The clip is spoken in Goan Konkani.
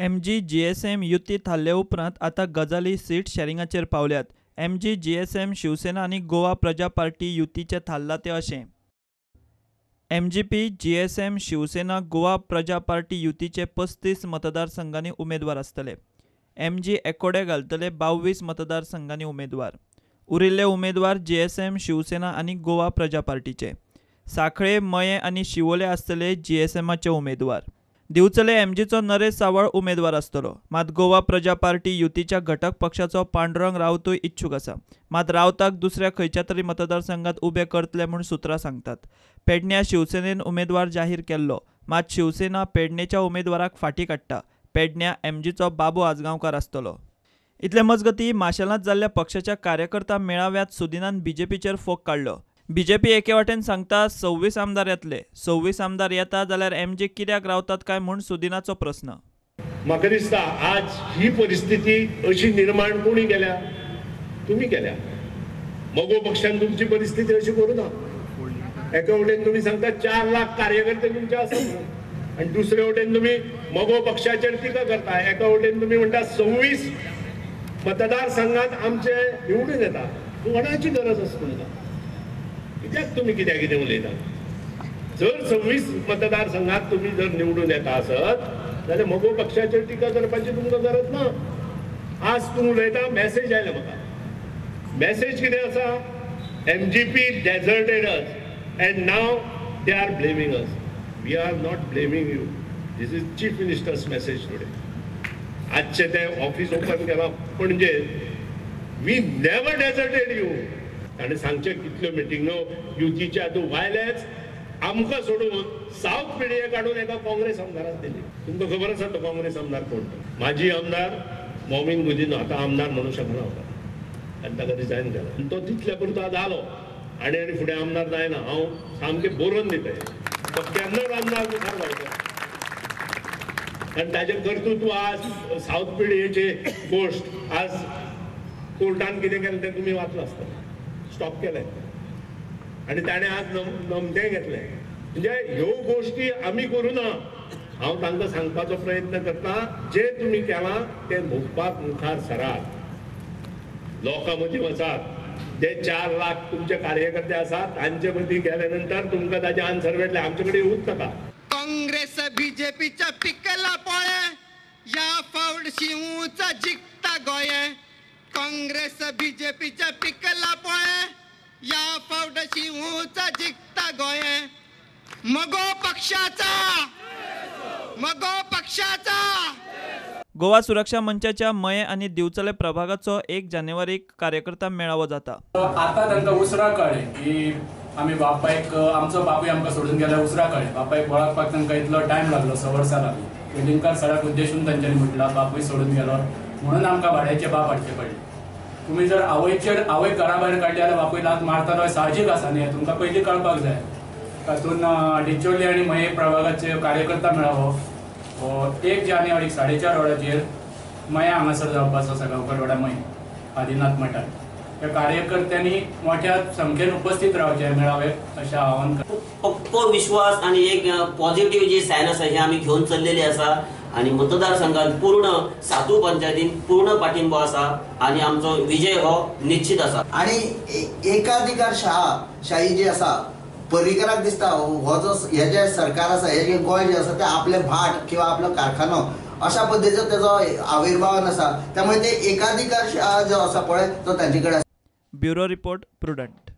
एमजी जीएसएम युती थारले उपरांत आतां गजाली सीट शॅरिंगाचेर पावल्यात. एमजी जीएसएम शिवसेना आनी गोवा प्रजा पार्टी युतीचें थारलां तें अशें. एमजीपी जीएसएम शिवसेना गोवा प्रजा पार्टी युतीचे 35 मतदारसंघांनी उमेदवार आसतले. एमजी एकोडे घालतले 22 मतदारसंघांनी उमेदवार. उरिल्ले उमेदवार जीएसएम शिवसेना आनी गोवा प्रजा पार्टीचे. साखळे, मये आनी शिवोले आसतले जीएसएमाचे उमेदवार. दिवचले एमजीचो नरेश सावळ उमेदवार आसतलो. मात गोवा प्रजा पार्टी युतीच्या घटक पक्षाचो पांडुरंग रावतूय इच्छूक आसा. मात रावताक दुसऱ्या खंयच्या तरी मतदारसंघात उबे करतले म्हूण सुत्रां सांगतात. पेडण्या शिवसेनेन उमेदवार जाहीर केल्लो, मात शिवसेना पेडणेच्या उमेदवाराक फाटी काडटा. पेडण्या एमजीचो बाबू आजगांवकार आसतलो. इतले मजगती माशेलांत जाल्ल्या पक्षाच्या कार्यकर्ता मेळाव्यात सुदिनान बीजेपीचेर फोग काडलो. बीजेपी एके वाटेन सांगता 26 आमदार येतले, 26 आमदार येता जाल्यार एमजी कित्याक रावतात काय म्हूण सुदिनाचो प्रस्न. म्हाका दिसता आज ही परिस्थिती अशी निर्माण कोणी केल्या? तुमी केल्या. मगो पक्षान तुमची परिस्थिती अशी करूं ना. एका वटेन तुमी सांगता 4 लाख कार्यकर्ते तुमचे आसात आनी दुसरे वटेन तुमी मगो पक्षाचेर टिका करता. एका वटेन तुमी म्हणटा 26 मतदारसंघात आमचे निवडून येता. कोणाची गरज आसा तुमकां? कित्याक तुमी कित्याक कितें उलयता? जर 26 मतदारसंघात तुमी जर निवडून येता आसत जाल्यार मगो पक्षाचेर टिका करपाची तुमकां गरज ना. आज तूं उलयता, मॅसेज आयला म्हाका. मॅसेज कितें आसा? MGP deserted us and now they are blaming us. We are not blaming you. This is chief minister's message today. आजचे ते ऑफिस ओपन केलां Panaji. We never deserted you. ताणें सांगचें कितल्यो मिटिंगो युतीच्या तूं वायलेच आमकां सोडून सावथ पिडिये काडून एका काँग्रेस आमदाराक दिली. तुमकां खबर आसा तो काँग्रेस आमदार कोण? माजी आमदार मॉविन गुदिन्हो आतां आमदार म्हणूंक शकना आनी ताका रिजायन केला. तो तितले पुरतो जालो आनी आनी फुडें आमदार जायना. हांव सामकें बरोवन दिता, तो केन्नाच आमदार मुखार जावचो. आनी ताजें कर्तृत्व आज सावथ पिडियेची गोश्ट आज कोर्टान कितें केलें तें तुमी वाचलां आसतलें. स्टॉप केलें आनी ताणें आज नमतें घेतलें. म्हणजे ह्यो गोश्टी आमी करूं ना. हांव तांकां सांगपाचो प्रयत्न करता, जे तुमी केलां तें भोगपाक मुखार सरात, लोकां मदीं वचात. जे 4 लाख तुमचे कार्यकर्ते आसात तांचे मदीं गेले नंतर तुमकां ताजें आन्सर मेळटलें. आमचे कडेन येवूच नाका. काँग्रेस बीजेपीच्या पिकला पोळे, या फावट शिवचा जिखता गोंय. काँग्रेस बीजेपीच्या पिकला पोळे, या फावट शिवचा जिखता गोंय. मगो पक्षाचा, मगो पक्षाचा. गोवा सुरक्षा मंचाच्या मये आनी दिवचले प्रभागाचो 1 जानेवारीक कार्यकर्ता मेळावो जाता. आता तांकां उसरां कळ्ळें की आमी बापायक, आमचो बापूय आमकां सोडून गेल्यार उसरां कळ्ळें. बापायक वळखपाक तांकां इतलो टायम लागलो, 6 वर्सां लागली. वेलिंगकार सराक उद्देशून तांच्यांनी म्हटलां बापूय सोडून गेलो म्हणून आमकां भाड्याचे बाप हाडचे पडले. तुमी जर आवयचेर, आवय घरा भायर काडली जाल्यार बापूय लात मारतालो साहजीक आसा न्ही, तुमकां पयलीं कळपाक जाय. तातूंत डिचोली आनी मये प्रभागाचे कार्यकर्ता मेळावो 1 जानेवारीक 4:30 वरांचेर मया हांगासर जावपाचो आसा, गांवकर वाडा मये आदिनाथ मठार. त्या कार्यकर्त्यांनी मोठ्या संख्येन उपस्थित रावचे मेळावे अशें आवाहन करता. पक्को विश्वास आनी एक पॉझिटिव्ह जी सायन आसा हे आमी घेवन चल्लेली आसा आनी मतदारसंघात पूर्ण सातू पंचायतीन पूर्ण पाठिंबो आसा आनी आमचो विजय हो निश्चित आसा. आनी एकाधिकार शाही जी आसा पर्रीकराक दिसता हो जो हे जे सरकार आसा, हे जे गोंय जे आसा ते आपलें भाट किंवा आपलो कारखानो अशा पद्दतीचो तेजो आविर्भाव आसा. त्यामुळे ते एकाधिकार जो आसा पळय तो तांचे कडेन. Bureau report, Prudent.